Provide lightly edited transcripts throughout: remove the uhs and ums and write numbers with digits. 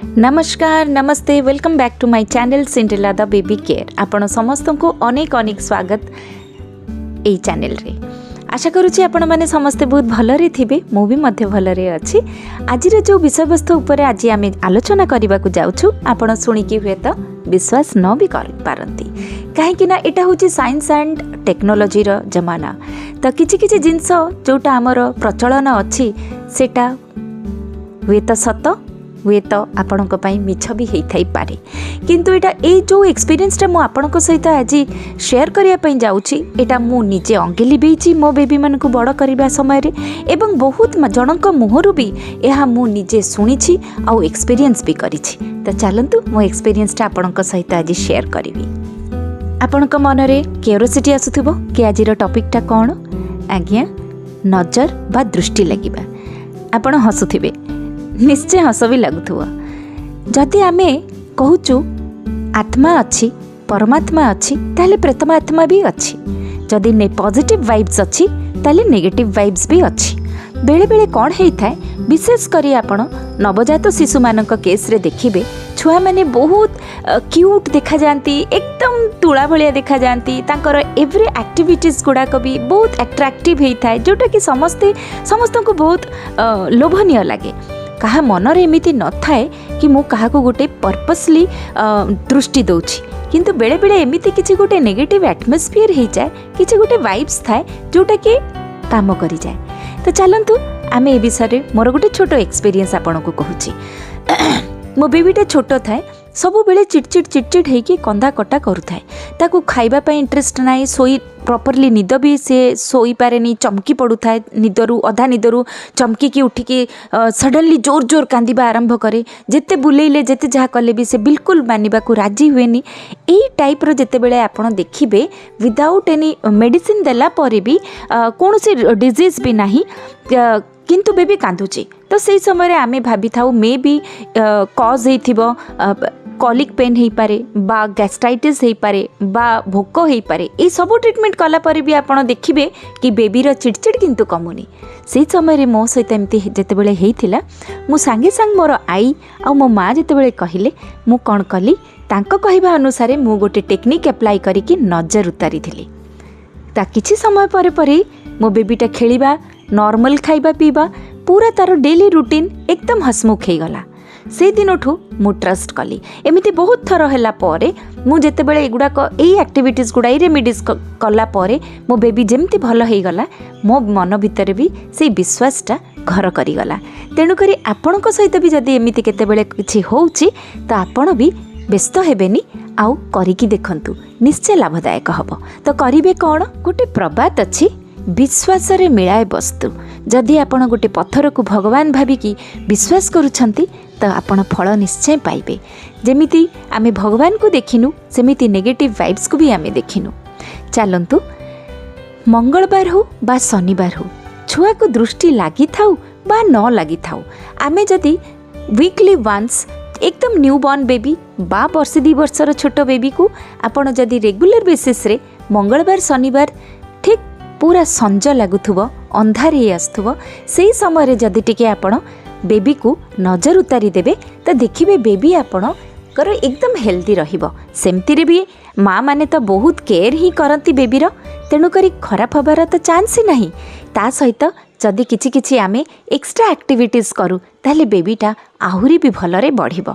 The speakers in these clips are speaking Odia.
ନମସ୍କାର, ନମସ୍ତେ, welcome back to my channel Cinderella the Baby Care। ଆପଣ ସମସ୍ତଙ୍କୁ ଅନେକ ଅନେକ ସ୍ୱାଗତ ଏଇ ଚ୍ୟାନେଲରେ। ଆଶା କରୁଛି ଆପଣମାନେ ସମସ୍ତେ ବହୁତ ଭଲରେ ଥିବେ। ମୁଁ ବି ମଧ୍ୟ ଭଲରେ ଅଛି। ଆଜିର ଯେଉଁ ବିଷୟବସ୍ତୁ ଉପରେ ଆଜି ଆମେ ଆଲୋଚନା କରିବାକୁ ଯାଉଛୁ, ଆପଣ ଶୁଣିକି ହୁଏତ ବିଶ୍ୱାସ ନ ବି କରିପାରନ୍ତି, କାହିଁକି ନା ଏଇଟା ହେଉଛି ସାଇନ୍ସ ଆଣ୍ଡ ଟେକ୍ନୋଲୋଜିର ଜମାନା। ତ କିଛି କିଛି ଜିନିଷ ଯେଉଁଟା ଆମର ପ୍ରଚଳନ ଅଛି, ସେଇଟା ହୁଏତ ସତ, ହୁଏତ ଆପଣଙ୍କ ପାଇଁ ମିଛ ବି ହେଇଥାଇପାରେ। କିନ୍ତୁ ଏଇଟା ଏଇ ଯେଉଁ ଏକ୍ସପିରିଏନ୍ସଟା ମୁଁ ଆପଣଙ୍କ ସହିତ ଆଜି ସେୟାର କରିବା ପାଇଁ ଯାଉଛି, ଏଇଟା ମୁଁ ନିଜେ ଅଙ୍ଗେ ଲିଭେଇଛି ମୋ ବେବିମାନଙ୍କୁ ବଡ଼ କରିବା ସମୟରେ ଏବଂ ବହୁତ ଜଣଙ୍କ ମୁହଁରୁ ବି ଏହା ମୁଁ ନିଜେ ଶୁଣିଛି ଆଉ ଏକ୍ସପିରିଏନ୍ସ ବି କରିଛି। ତ ଚାଲନ୍ତୁ, ମୋ ଏକ୍ସପିରିଏନ୍ସଟା ଆପଣଙ୍କ ସହିତ ଆଜି ସେୟାର କରିବି। ଆପଣଙ୍କ ମନରେ କ୍ୟୁରିଓସିଟି ଆସୁଥିବ କି ଆଜିର ଟପିକ୍ଟା କ'ଣ? ଆଜ୍ଞା, ନଜର ବା ଦୃଷ୍ଟି ଲାଗିବା। ଆପଣ ହସୁଥିବେ, ନିଶ୍ଚୟ ହସ ବି ଲାଗୁଥିବ। ଯଦି ଆମେ କହୁଛୁ ଆତ୍ମା ଅଛି, ପରମାତ୍ମା ଅଛି, ତାହେଲେ ପ୍ରେତମାତ୍ମା ବି ଅଛି। ଯଦି ପଜିଟିଭ୍ ଭାଇବ୍ସ ଅଛି, ତାହେଲେ ନେଗେଟିଭ୍ ଭାଇବ୍ସ ବି ଅଛି। ବେଳେବେଳେ କ'ଣ ହେଇଥାଏ, ବିଶେଷ କରି ଆପଣ ନବଜାତ ଶିଶୁମାନଙ୍କ କେସ୍ରେ ଦେଖିବେ, ଛୁଆମାନେ ବହୁତ କ୍ୟୁଟ୍ ଦେଖାଯାଆନ୍ତି, ଏକଦମ ତୁଳା ଭଳିଆ ଦେଖାଯାଆନ୍ତି। ତାଙ୍କର ଏଭ୍ରି ଆକ୍ଟିଭିଟିଜ୍ ଗୁଡ଼ାକ ବି ବହୁତ ଆଟ୍ରାକ୍ଟିଭ୍ ହେଇଥାଏ, ଯେଉଁଟାକି ସମସ୍ତଙ୍କୁ ବହୁତ ଲୋଭନୀୟ ଲାଗେ। କାହା ମନରେ ଏମିତି ନଥାଏ କି ମୁଁ କାହାକୁ ଗୋଟେ ପର୍ପସ୍ଲି ଦୃଷ୍ଟି ଦେଉଛି। କିନ୍ତୁ ବେଳେବେଳେ ଏମିତି କିଛି ଗୋଟେ ନେଗେଟିଭ୍ ଆଟମୋସ୍ଫିୟର ହେଇଯାଏ, କିଛି ଗୋଟେ ଭାଇବ୍ସ ଥାଏ ଯେଉଁଟାକି କାମ କରିଯାଏ। ତ ଚାଲନ୍ତୁ, ଆମେ ଏ ବିଷୟରେ ମୋର ଗୋଟେ ଛୋଟ ଏକ୍ସପିରିଏନ୍ସ ଆପଣଙ୍କୁ କହୁଛି। ମୋ ବେବିଟା ଛୋଟ ଥାଏ, ସବୁବେଳେ ଚିଡ଼ଚିଡ଼ ଚିଡ଼ଚିଡ଼ ହେଇକି କନ୍ଦା କଟା କରୁଥାଏ। ତାକୁ ଖାଇବା ପାଇଁ ଇଣ୍ଟରେଷ୍ଟ ନାହିଁ, ଶୋଇ ପ୍ରପରଲି ନିଦ ବି ସେ ଶୋଇପାରେନି, ଚମକି ପଡ଼ୁଥାଏ ନିଦରୁ। ଅଧା ନିଦରୁ ଚମକିକି ଉଠିକି ସଡ଼ନଲି ଜୋର ଜୋର କାନ୍ଦିବା ଆରମ୍ଭ କରେ। ଯେତେ ବୁଲେଇଲେ, ଯେତେ ଯାହା କଲେ ବି ସେ ବିଲକୁଲ ମାନିବାକୁ ରାଜି ହୁଏନି। ଏଇ ଟାଇପ୍ର ଯେତେବେଳେ ଆପଣ ଦେଖିବେ, ୱିଦାଉଟ୍ ଏନି ମେଡ଼ିସିନ୍ ଦେଲା ପରେ ବି, କୌଣସି ଡିଜିଜ୍ ବି ନାହିଁ, କିନ୍ତୁ ବେବି କାନ୍ଦୁଛି, ତ ସେଇ ସମୟରେ ଆମେ ଭାବିଥାଉ ମେ ବି କଜ୍ ହେଇଥିବ, କଲିକ୍ ପେନ୍ ହେଇପାରେ ବା ଗ୍ୟାଷ୍ଟ୍ରାଇଟିସ୍ ହେଇପାରେ ବା ଭୋକ ହେଇପାରେ। ଏଇସବୁ ଟ୍ରିଟମେଣ୍ଟ କଲା ପରେ ବି ଆପଣ ଦେଖିବେ କି ବେବିର ଚିଡ଼ଚିଡ଼ କିନ୍ତୁ କମୁନି। ସେଇ ସମୟରେ ମୋ ସହିତ ଏମିତି ଯେତେବେଳେ ହେଇଥିଲା, ମୁଁ ସାଙ୍ଗେ ସାଙ୍ଗେ ମୋର ଆଈ ଆଉ ମୋ ମା ଯେତେବେଳେ କହିଲେ, ମୁଁ କ'ଣ କଲି, ତାଙ୍କ କହିବା ଅନୁସାରେ ମୁଁ ଗୋଟେ ଟେକ୍ନିକ୍ ଆପ୍ଲାଏ କରିକି ନଜର ଉତାରିଥିଲି। ତା କିଛି ସମୟ ପରେ ପରେ ମୋ ବେବିଟା ଖେଳିବା, ନର୍ମାଲ ଖାଇବା ପିଇବା, ପୁରା ତା'ର ଡେଲି ରୁଟିନ୍ ଏକଦମ ହସମୁଖ ହେଇଗଲା। ସେଇ ଦିନଠୁ ମୁଁ ଟ୍ରଷ୍ଟ କଲି। ଏମିତି ବହୁତ ଥର ହେଲା ପରେ ମୁଁ ଯେତେବେଳେ ଏଗୁଡ଼ାକ, ଏଇ ଆକ୍ଟିଭିଟିଜ୍ ଗୁଡ଼ା, ଏଇ ରେମିଡ଼ିଜ୍ କଲା ପରେ ମୋ ବେବି ଯେମିତି ଭଲ ହେଇଗଲା, ମୋ ମନ ଭିତରେ ବି ସେଇ ବିଶ୍ୱାସଟା ଘର କରିଗଲା। ତେଣୁକରି ଆପଣଙ୍କ ସହିତ ବି ଯଦି ଏମିତି କେତେବେଳେ କିଛି ହେଉଛି, ତ ଆପଣ ବି ବ୍ୟସ୍ତ ହେବେନି ଆଉ କରିକି ଦେଖନ୍ତୁ, ନିଶ୍ଚୟ ଲାଭଦାୟକ ହେବ। ତ କରିବେ କ'ଣ? ଗୋଟେ ପ୍ରବାଦ ଅଛି, ବିଶ୍ୱାସରେ ମିଳାଏ ବସ୍ତୁ। ଯଦି ଆପଣ ଗୋଟେ ପଥରକୁ ଭଗବାନ ଭାବିକି ବିଶ୍ୱାସ କରୁଛନ୍ତି, ତ ଆପଣ ଫଳ ନିଶ୍ଚୟ ପାଇବେ। ଯେମିତି ଆମେ ଭଗବାନକୁ ଦେଖିନୁ, ସେମିତି ନେଗେଟିଭ୍ ଭାଇବ୍ସକୁ ବି ଆମେ ଦେଖିନୁ। ଚାଲନ୍ତୁ, ମଙ୍ଗଳବାର ହେଉ ବା ଶନିବାର ହେଉ, ଛୁଆକୁ ଦୃଷ୍ଟି ଲାଗିଥାଉ ବା ନ ଲାଗିଥାଉ, ଆମେ ଯଦି ୱିକଲି ୱାନ୍ସ ଏକଦମ ନ୍ୟୁ ବର୍ନ ବେବି ବା ବର୍ଷେ 2 ବର୍ଷର ଛୋଟ ବେବିକୁ ଆପଣ ଯଦି ରେଗୁଲାର ବେସିସ୍ରେ ମଙ୍ଗଳବାର, ଶନିବାର, ଠିକ୍ ପୁରା ସଞ୍ଜ ଲାଗୁଥିବ, ଅନ୍ଧାର ହେଇ ଆସୁଥିବ, ସେଇ ସମୟରେ ଯଦି ଟିକେ ଆପଣ ବେବିକୁ ନଜର ଉତାରି ଦେବେ, ତ ଦେଖିବେ ବେବି ଆପଣଙ୍କର ଏକଦମ ହେଲ୍ଦି ରହିବ। ସେମିତିରେ ବି ମା ମାନେ ତ ବହୁତ କେୟାର ହିଁ କରନ୍ତି ବେବିର, ତେଣୁକରି ଖରାପ ହେବାର ତ ଚାନ୍ସ ହିଁ ନାହିଁ। ତା ସହିତ ଯଦି କିଛି କିଛି ଆମେ ଏକ୍ସଟ୍ରା ଆକ୍ଟିଭିଟିଜ୍ କରୁ, ତାହେଲେ ବେବିଟା ଆହୁରି ବି ଭଲରେ ବଢ଼ିବ।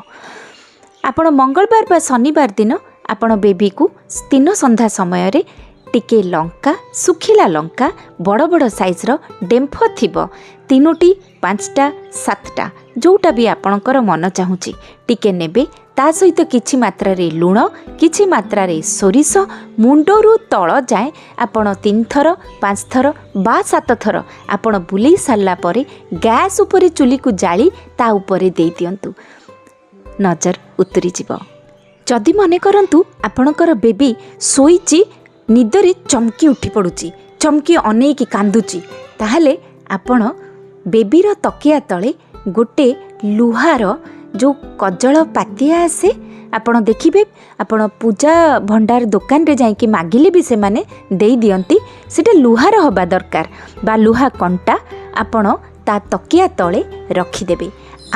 ଆପଣ ମଙ୍ଗଳବାର ବା ଶନିବାର ଦିନ ଆପଣ ବେବିକୁ ଦିନ ସନ୍ଧ୍ୟା ସମୟରେ ଟିକେ ଲଙ୍କା, ଶୁଖିଲା ଲଙ୍କା, ବଡ଼ ବଡ଼ ସାଇଜ୍ର ଡେମ୍ଫ ଥିବ, ତିନୋଟି, ପାଞ୍ଚଟା, ସାତଟା, ଯେଉଁଟା ବି ଆପଣଙ୍କର ମନ ଚାହୁଁଛି, ଟିକେ ନେବେ। ତା ସହିତ କିଛି ମାତ୍ରାରେ ଲୁଣ, କିଛି ମାତ୍ରାରେ ସୋରିଷ, ମୁଣ୍ଡରୁ ତଳ ଯାଏଁ ଆପଣ ତିନିଥର, ପାଞ୍ଚ ଥର ବା ସାତ ଥର ଆପଣ ବୁଲେଇ ସାରିଲା ପରେ ଗ୍ୟାସ୍ ଉପରେ ଚୁଲିକୁ ଜାଳି ତା ଉପରେ ଦେଇଦିଅନ୍ତୁ, ନଜର ଉତୁରିଯିବ। ଯଦି ମନେ କରନ୍ତୁ ଆପଣଙ୍କର ବେବି ଶୋଇଛି, ନିଦରେ ଚମକି ଉଠି ପଡ଼ୁଛି, ଚମକି ଅନେଇକି କାନ୍ଦୁଛି, ତାହେଲେ ଆପଣ ବେବିର ତକିଆ ତଳେ ଗୋଟେ ଲୁହାର ଯେଉଁ କଜଳ ପାତିଆ ଆସେ, ଆପଣ ଦେଖିବେ, ଆପଣ ପୂଜା ଭଣ୍ଡାର ଦୋକାନରେ ଯାଇକି ମାଗିଲେ ବି ସେମାନେ ଦେଇଦିଅନ୍ତି। ସେଇଟା ଲୁହାର ହେବା ଦରକାର ବା ଲୁହା କଣ୍ଟା ଆପଣ ତା ତକିଆ ତଳେ ରଖିଦେବେ।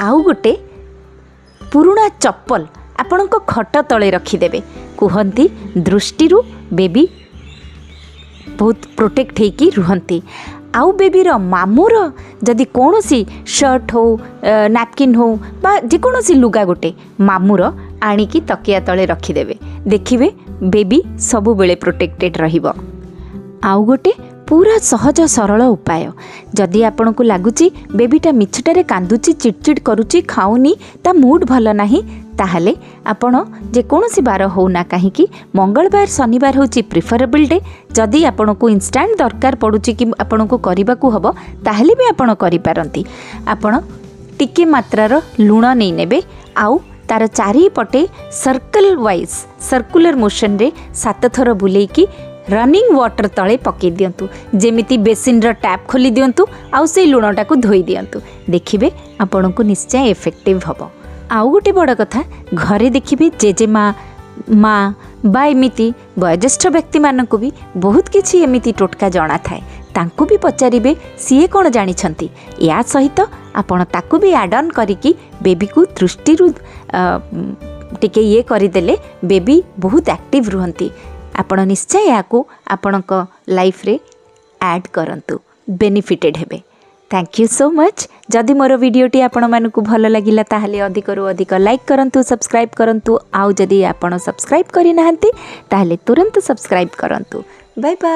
ଆଉ ଗୋଟେ ପୁରୁଣା ଚପଲ ଆପଣଙ୍କ ଖଟ ତଳେ ରଖିଦେବେ। କୁହନ୍ତି ଦୃଷ୍ଟିରୁ ବେବି ବହୁତ ପ୍ରୋଟେକ୍ଟ ହେଇକି ରୁହନ୍ତି। ଆଉ ବେବିର ମାମୁଁର ଯଦି କୌଣସି ସାର୍ଟ ହଉ, ନାପକିନ୍ ହଉ ବା ଯେକୌଣସି ଲୁଗା ଗୋଟେ ମାମୁଁର ଆଣିକି ତକିଆ ତଳେ ରଖିଦେବେ, ଦେଖିବେ ବେବି ସବୁବେଳେ ପ୍ରୋଟେକ୍ଟେଡ଼ ରହିବ। ଆଉ ଗୋଟେ ପୁରା ସହଜ ସରଳ ଉପାୟ, ଯଦି ଆପଣଙ୍କୁ ଲାଗୁଛି ବେବିଟା ମିଛଟାରେ କାନ୍ଦୁଛି, ଚିଡ଼ଚିଡ଼ କରୁଛି, ଖାଉନି, ତା ମୁଡ଼୍ ଭଲ ନାହିଁ, ତାହେଲେ ଆପଣ ଯେକୌଣସି ବାର ହେଉ ନା କାହିଁକି, ମଙ୍ଗଳବାର ଶନିବାର ହେଉଛି ପ୍ରିଫରେବଲ୍ ଡେ। ଯଦି ଆପଣଙ୍କୁ ଇନଷ୍ଟାଣ୍ଟ ଦରକାର ପଡ଼ୁଛି କି ଆପଣଙ୍କୁ କରିବାକୁ ହେବ, ତାହେଲେ ବି ଆପଣ କରିପାରନ୍ତି। ଆପଣ ଟିକେ ମାତ୍ରାର ଲୁଣ ନେଇନେବେ ଆଉ ତାର ଚାରିପଟେ ସର୍କଲ୍ ୱାଇଜ୍ ସର୍କୁଲାର ମୋସନ୍ରେ 7 ଥର ବୁଲେଇକି ରନିଂ ୱାଟର୍ ତଳେ ପକାଇ ଦିଅନ୍ତୁ। ଯେମିତି ବେସିନ୍ର ଟ୍ୟାପ୍ ଖୋଲି ଦିଅନ୍ତୁ ଆଉ ସେଇ ଲୁଣଟାକୁ ଧୋଇ ଦିଅନ୍ତୁ। ଦେଖିବେ ଆପଣଙ୍କୁ ନିଶ୍ଚୟ ଏଫେକ୍ଟିଭ୍ ହେବ। ଆଉ ଗୋଟେ ବଡ଼ କଥା, ଘରେ ଦେଖିବେ ଜେଜେମା, ମା ବା ଏମିତି ବୟୋଜ୍ୟେଷ୍ଠ ବ୍ୟକ୍ତିମାନଙ୍କୁ ବି ବହୁତ କିଛି ଏମିତି ଟୋଟକା ଜଣାଥାଏ। ତାଙ୍କୁ ବି ପଚାରିବେ ସିଏ କ'ଣ ଜାଣିଛନ୍ତି। ୟା ସହିତ ଆପଣ ତାକୁ ବି ଆଡ଼୍ ଅନ୍ କରିକି ବେବିକୁ ଦୃଷ୍ଟିରୁ ଟିକେ ଇଏ କରିଦେଲେ ବେବି ବହୁତ ଆକ୍ଟିଭ୍ ରୁହନ୍ତି। ଆପଣ ନିଶ୍ଚୟ ଏହାକୁ ଆପଣଙ୍କ ଲାଇଫ୍ରେ ଆଡ଼୍ କରନ୍ତୁ, ବେନିଫିଟେଡ଼୍ ହେବେ। Thank you so much. ଯଦି ମୋର ଭିଡ଼ିଓଟି ଆପଣମାନଙ୍କୁ ଭଲ ଲାଗିଲା, ତାହେଲେ ଅଧିକରୁ ଅଧିକ ଲାଇକ୍ କରନ୍ତୁ, ସବସ୍କ୍ରାଇବ୍ କରନ୍ତୁ। ଆଉ ଯଦି ଆପଣ ସବସ୍କ୍ରାଇବ୍ କରିନାହାନ୍ତି, ତାହେଲେ ତୁରନ୍ତ ସବସ୍କ୍ରାଇବ୍ କରନ୍ତୁ। Bye bye.